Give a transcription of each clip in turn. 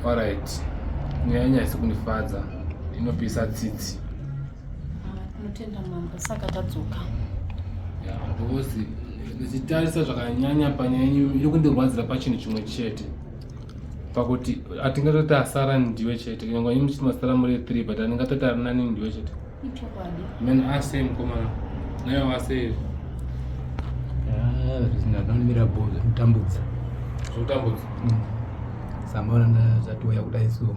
Alright. Nyaya yenyu haisi kundifadza. Inopisa tsitsi. Tinotenda mambo saka tadzoka. Yeah, because ndichitarisa zvakanyanya panyaya yenyu iri kundirwadzira pachinhu chimwe chete. Pakuti atingatoti asara ndiwe chete. Kunyangwe imi muchiti masara muri 3 but andingatoti ari nani ndiwe chete. Ichokwadi. Men asei mukomana. Naye wasei. Ah, zvinhu bho zvinotambudza. Zvinotambudza. Samaona zvatouya kudai so.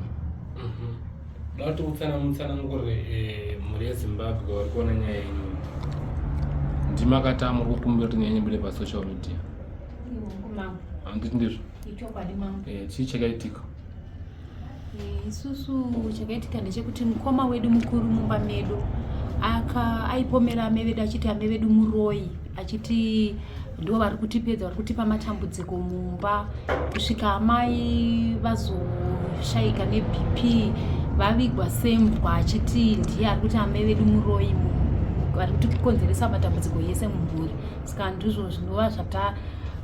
Da kuti mutsanangurire eh, mhuri yeZimbabwe vari kuona nyaya yenyu. Ndimi akati amuri kukumbira kuti nyaya yenyu ibude pasocial media. Iwo mambo. Handiti ndizvo? Ichokwadi mambo. Eh, chii chakaitika? Isusu chakaitika ndechekuti mukoma wedu mukuru mumba medu aka aipomera ame vedu achiti ame vedu muroyi achiti ndo vari kutipedza vari kutipa matambudziko mumba kusvika amai vazoshaika nebp vavigwa sembwa achiti ndiye ari kuti amai vedu muroyi vari kutikonzeresa matambudziko yese mumhuri. Saka ndizvo zvinova zvata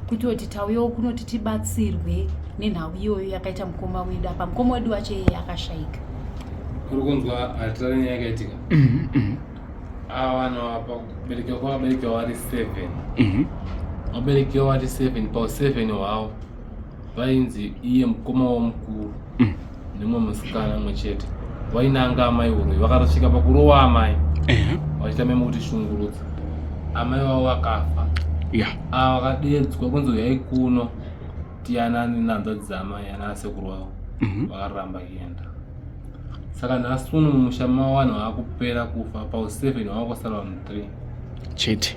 kutoti tauyawo kunoti tibatsirwe nenhau iyoyo yakaita mukoma wedu apa mukoma wedu wacho iye akashaika. Uri kunzwa hatitare nyaya yakaitika ava vanhu apa kuberekewa kwavaberekewa vari 7 vaberekewa vari 7 pau 7 hwavo vainzi iye mukoma wamukuru nemumwe musikana mumwe chete vainanga amai uroyi vakatosvika pakurowa amai vachiita memo kuti shungurudza amai vavo vakafa ava vakadedzwa kunzi uyai kuno tiyanani nanzvadzi dzaamai ana asekuru vavo vakaramba kuenda. Saka nhasi uno mumusha mavo vanhu vakupera kufa pau 7 vava kusara vanhu 3 chete.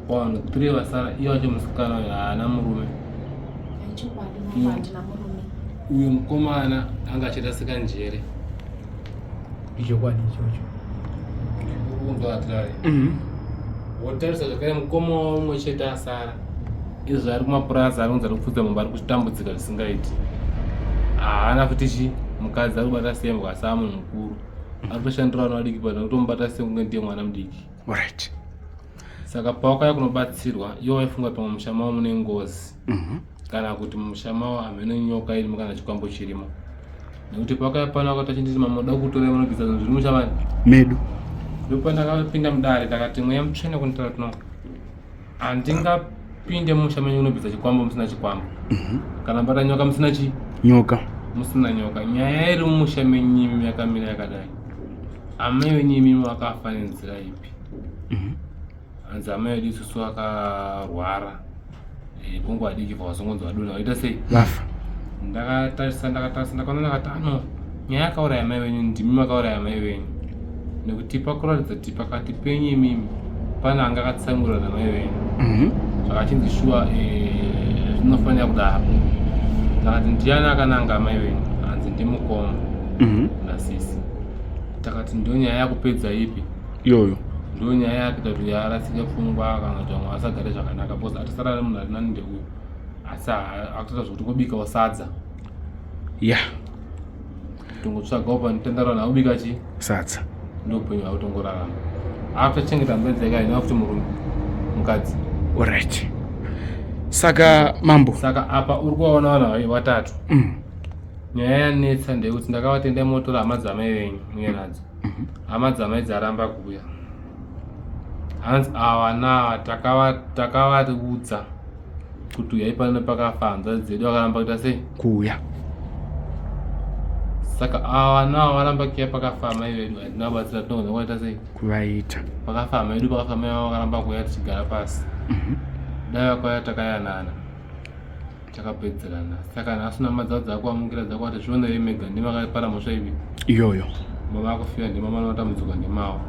Pavanhu 3 vasara iye wacho musikana uyo haana murume. Chokwadi mambo handina murume. Uyo mukomana anga achirasika njere. Ichokwadi ichocho. Unzwa Hatirare. Wotarisa zvakare mukoma wavo mumwe chete asara. Izvo ari kumapurazi ari kunzi ari kupfudza mombe ari kuchitambudzika zvisingaiti. Haana futi chi mukadzi ari kubata sembwa asi amunhu mukuru. Ari kutoshandira vana vadiki but akutomubata sekunge ndiye mwana mudiki. Alright. Saka pawakauya kunobatsirwa iwe waifunga pamwe musha mavo mune ngozi. Kana kuti mumusha mavo hameno nyoka irimo kana chikwambo chirimo. Nekuti pakauya pano akati achinditi mama uda kutora vanobvisa zvinhu zviri musha mani medu. Ndopandakapinda mudare ndakati mweya mutsvene kunditaura kuti no handingapinde musha menyu kunobvisa chikwambo musina chikwambo kana bata nyoka musina chi nyoka musina nyoka. Nyaya iri mumusha menyu imi yakamira yakadai. Amai venyu imimi vakafa nenzira ipi? Hanzi amai vedu isusu vakarwara kwenguva diki vakazongonzi vadonha vaita sei? Vafa. Ndakatarisa ndakatarisa ndakaona ndakati ano nyaya yakauraya amai venyu ndimi makauraya amai venyu nekuti pakuratidza kuti pakati penyu imimi pane anga akatsanangura namai venyu zvakachinzi shuwa zvinofanira kudaro. Ndakati ndiani akananga amai venyu? Hanzi ndimukoma nasisi. Takati ndo nyaya yakupedza ipi iyoyo? Ndo nyaya yakuita kuti arasike pfungwa kana kuti vamwe vasagare zvakanaka because atisara nemunhu ari nani ndeuyu asi akutoita zvekuti ngobikawo sadza. Tongotsvagawo panotendera vanhu akubika chi sadza. Ndo upenyu hwakutongorarama. Akutochengeta mbuya dzake haina futi murume mukadzi. Alright. Saka mambo. Saka apa uri kuvaona vanhu vatatu. Nyaya yanetsa ndeyekuti ndakavatenda motora hama dzamai venyu muye nadzo. Hama dzamai dzaramba kuuya. Hanzi ava naava takavaudza kuti uyai pano pakafa hanzvadzi dzedu vakaramba kuita sei? Kuuya. Saka ava naava varamba kuuya pakafa amai vedu hatina kubatsira tinogona kuvaita sei? Kuvaita. Pakafa amai vedu pakafa amai vavo vakaramba kuuya tichigara pasi. Dai vakauya takayanana. Takapedzerana. Saka nhasi nama dzavo dzakuamukira dzakuati zvionere mega ndimakapara mhosva ipi? Iyoyo. Mama akufira ndima mwana watambudzika ndimawo.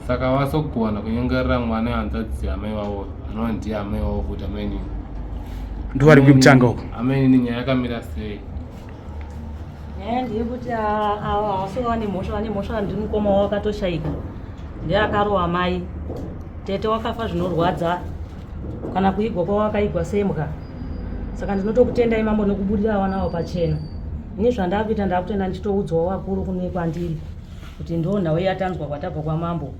Saka vasogona kunyengerera mwana wehanzvadzi amai vavo anova ndiye amai vavo futi amai nini. Ndovari kutanga uko. Amai nini nyaya yakamira sei? Nyaya ndeyekuti ava havasi vane mhosva, vane mhosva ndi mukoma wavo akatoshaika. Ndiye akarowa mai. Tete wakafa zvinorwadza kana kuigwa kwavo akaigwa sembwa. Saka ndinotokutendai mambo nekuburira vana avo pachena. Ini zvandakuita ndakutoenda ndichitoudzwawo vakuru kune kwandiri kuti ndo nhau yatanzwa kwatabva kwamambo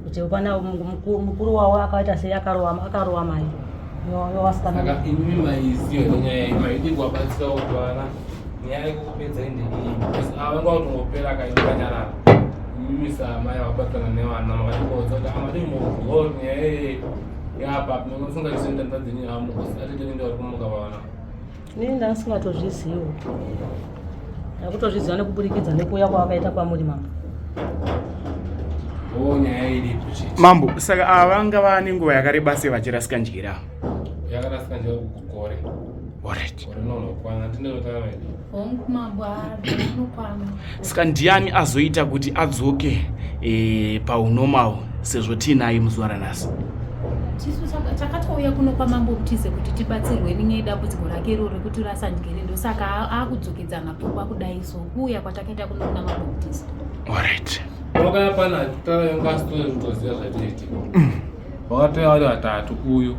kuti pana mukuru wavo akaita sei akarowa mai. Saka imimi maiziva nenyaya iyi maidi kuvabatsirawo kuti vana Nyaya yekukupedza ende iyi because ava vanga kutongopera kaikanyarara. Imimi samai vakabatana nevana makatikoudza kuti amadii mubvunza kuti nyaya iyi yapa munenge musingazivi ndanda dzenyu hamo because atete nende vari kumuka vana. Ini ndasingatozvizivo. Ndakutozviziva nekuburikidza nekuuya kwavakaita kwamuri mambo. Oh, nyaya iripo chete. Mambo, saka ava vanga vane nguva yakareba sei vachirasika njere ava? Yakarasika njere kugore. Alright. Gore rinonokwana ndinotaura idi. Hongu mambo, rinokwana. Saka ndiani azoita kuti adzoke e, paunormal sezvo tiinaye muzuva ranhasi? Tisu takatouya kuno kwamambo Mutize kuti tibatsirwe nedambudziko rake iroro rekuti rasa njere, ndosaka akudzokedzana pfungwa kudai, so kuuya kwatakaita kuno kuna mambo Mutize. Alright. Wakaya pana tara yonga story kutoziva zvatiitika. Wakatouya vari vatatu, uyu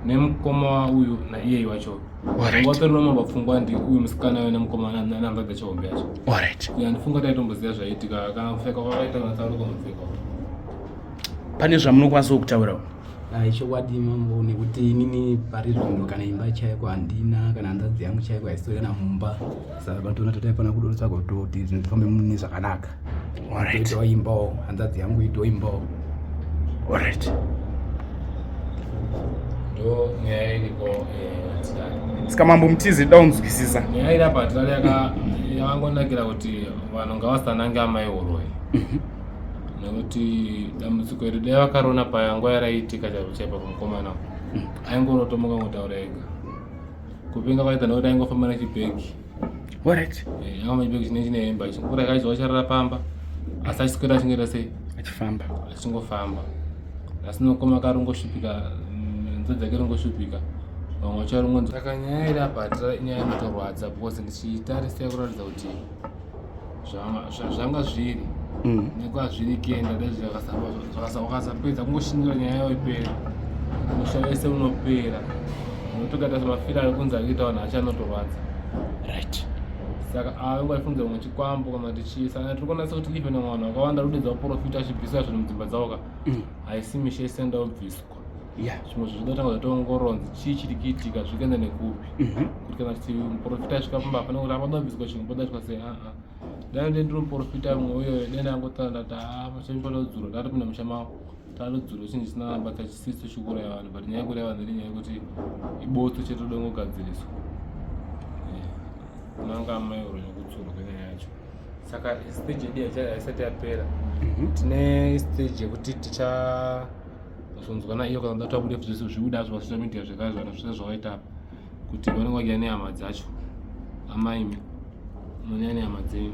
nemukoma uyu naiyeyi wacho. Alright. Watori nomamba pfungwa ndi uyu musikana uyu nemukoma nanhamba dzachihombe yacho. Alright. Ya, ndifunga taitomboziva zvaiitika kana kupfeka kwakaita kana taruka mupfeka. Pane zvamunokwanisa kutaurawo? Ai, chokwadi mambo, nekuti inini pari zvino kana imba chaiko handina, kana hanzvadzi yangu chaiko haisitori kana mumba, saka patoona tataifana kudotsvaga kuti zvinhu zvifambe mune zvakanaka. Alright. Toitawo imbawo, hanzvadzi yangu itawo imbawo. Alright. Ndo nyaya iriko Hatirare. Saka mambo Mutize, da kunzwisisa. Nyaya iri apa Hatirare yakangonakira kuti vanhu ngavasanange amai uroyi, nekuti dambudziko iri dai vakarona paya nguva yaraiitika chaipo chaipo kumukomana aingorotomuka ngotaura ega kupenga kwaita, nekuti aingofamba nechibhegi. Alright. Angamba chibhegi chine chine hemba chingokura kaizwa charara pamba, asi achiswera achingoita sei? Achifamba. Achingofamba, asi nokoma karongoshupika, nzeve dzake rongoshupika, vamwe vacharongonzi. Saka nyaya iri apa hatira inyaya inotorwadza, because ndichitarisa kuratidza kuti zvanga zviri nekwazviri kuenda, dai wakasapedza kungoshingira nyaya yayo ipere, musha wese unopera, nokuti ukaita semafiro ari kunzi akuita vanhu acho anotorwadza. Saka ava vange vachifunza mumwe chikwambo kana kuti chii. Saka tiri kuona sekuti even vanhu vakawanda rudedza vaprofita achibvisa zvinhu mudzimba dzavo ka, haisi misha isenda kubviswa. Zvimwe zvo zvinotanga zvatoongoronzi chii chiri kuitika, zviri kuenda nekupi, kuti kana kuti muprofita asvika pamba hapana kuti apada kubviswa chinhu, podaitwa sei? Aa, dai ndiri muprofita mumwe uyoyo, dai ndangotaura ndati haa, pachaipada kudzurwa, ndatopinda musha mavo tatodzurwa chinhu chisina basa, chisiso chikuuraya vanhu. But nyaya yekuuraya vanhu iri nyaya yekuti ibotso chete toda kungogadziriswa nanga amai uro nekudzurwa kwenyaya yacho. Saka stage yedu haisati yapera. Tine stage yekuti tichazonzwana iyo kana tabude zvese zvibuda hazvo pasocial media zvekare, zvanhu zvese zvavaita apa, kuti vanenge vachiya nehama dzacho. Amaimi munouya nehama dzenyu,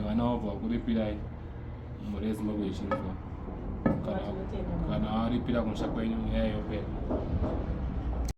vana vabva vakuripirai, mhuri yeZimbabwe ichinzwa. Kana varipira kumusha kwenyu, nyaya yopera.